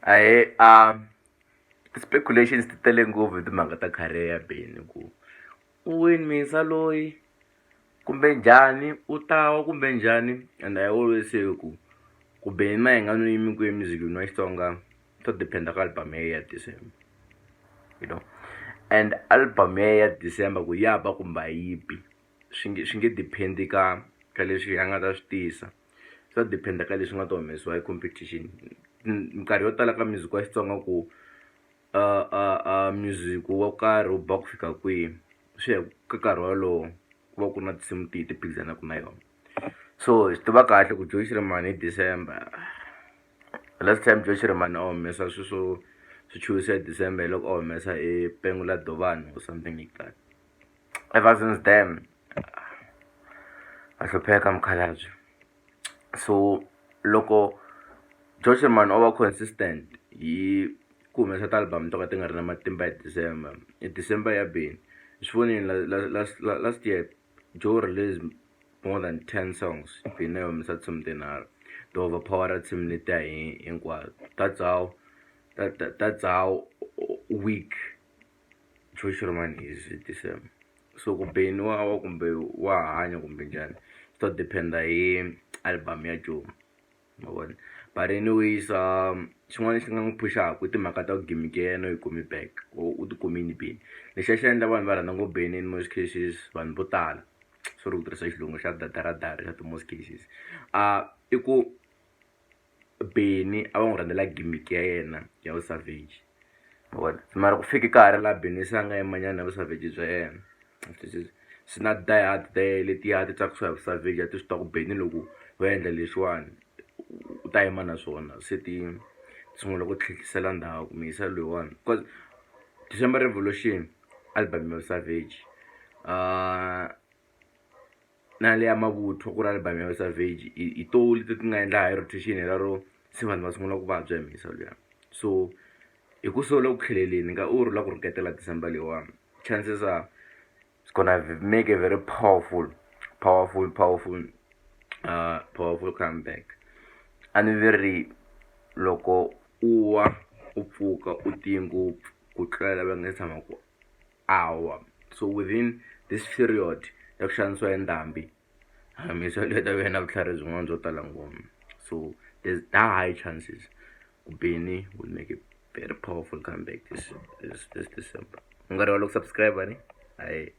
Ahee, ti-speculations ti tele ngopfu hi timhaka ta career ya Benny ku u wini Misa loyi kumbe njhani, u ta wa kumbe njhani. And I always say ku Benny Mayengani u yime kwihi music-ini wa Xitsonga swi ta depend-a ka album ya ya December. And album ya ya December ku ya ba kumbe a yi bi swi nge depend ka leswi a nga ta swi tisa, swi ta depend-a ka leswi nga ta humesiwa hi competition. Minkarhi yo tala ka music wa Xitsonga ku music wo karhi wu ba ku fika kwihi swi ya ka nkarhi wolowo ku va ku ri na tinsimu tihi ti phikizanaka na yona. So hi swi tiva kahle ku Joe Shirimani hi December, last time Joe Shirimani a humesa swilo swo swi chuhisa hi December hi loko a humesa e Pengu La Dovani or something like that. Ever since then a hlupheka mukhalabye. So loko Joe Shirimani o va consistent hi ku humesa ti-album to ka ti nga ri na matimba hi December, hi December ya Benny hi swi vonile last, last year Joe released more than 10 songs, Benny a humesa tinsimu tinharhu to overpower tinsimu letiya hinkwato. That's how weak Joe Shirimani is hi December. So ku Benny wa wa kumbe wa hanya kumbe njhani swi ta depend-a hi album ya Joe, ma vona. But anyways, xin'wana lexi nga n'wi phuxaka i timhaka ta ku gimmick ya yena u yi kumi back or u ti kumini Benny. Lexi a xi endla vanhu va rhandza ngopfu Benny in most cases, vanhu vo tala, sorry ku tirhisa xilungu xa dadaradara xa ti-most cases, i ku Benny a va n'wi rhandzela gimmick ya yena ya vu-savage, ma vona. Mara ku fike karhi laha Benny se a nga yimanyana na vu-savage bya yena, swi na die hard letiya ti tsakisiwa hi vu-savage, a ti swi tiva ku Benny loko va endla leswiwani u ta yima na swona, se ti sungula ku tlherisela ndzhaku muyisa loyiwani because December Revolution album ya Savage, na le ya Mavuthu ku ri album ya Savage, hi to leti ti nga endla high rotation hi lero se vanhu va sungula ku vabya hi muyisa luya. So hi ku se u le ku tlheleleni ka u ri u lava ku rhuketela December leyiwani, chances are it's gonna make a very powerful, powerful, powerful, powerful comeback. A ni ve ri loko u wa u pfuka u tiye ngopfu ku tlula lava nga tshamaku a wa. So within this period ya ku xanisiwa hi ndhambi, misava leyi ta va na vutlhari byin'wana byo tala ngopfu. So there's that high chances ku Benny will make a very powerful comeback this December. U nga rivali ku subscribe ni hayi.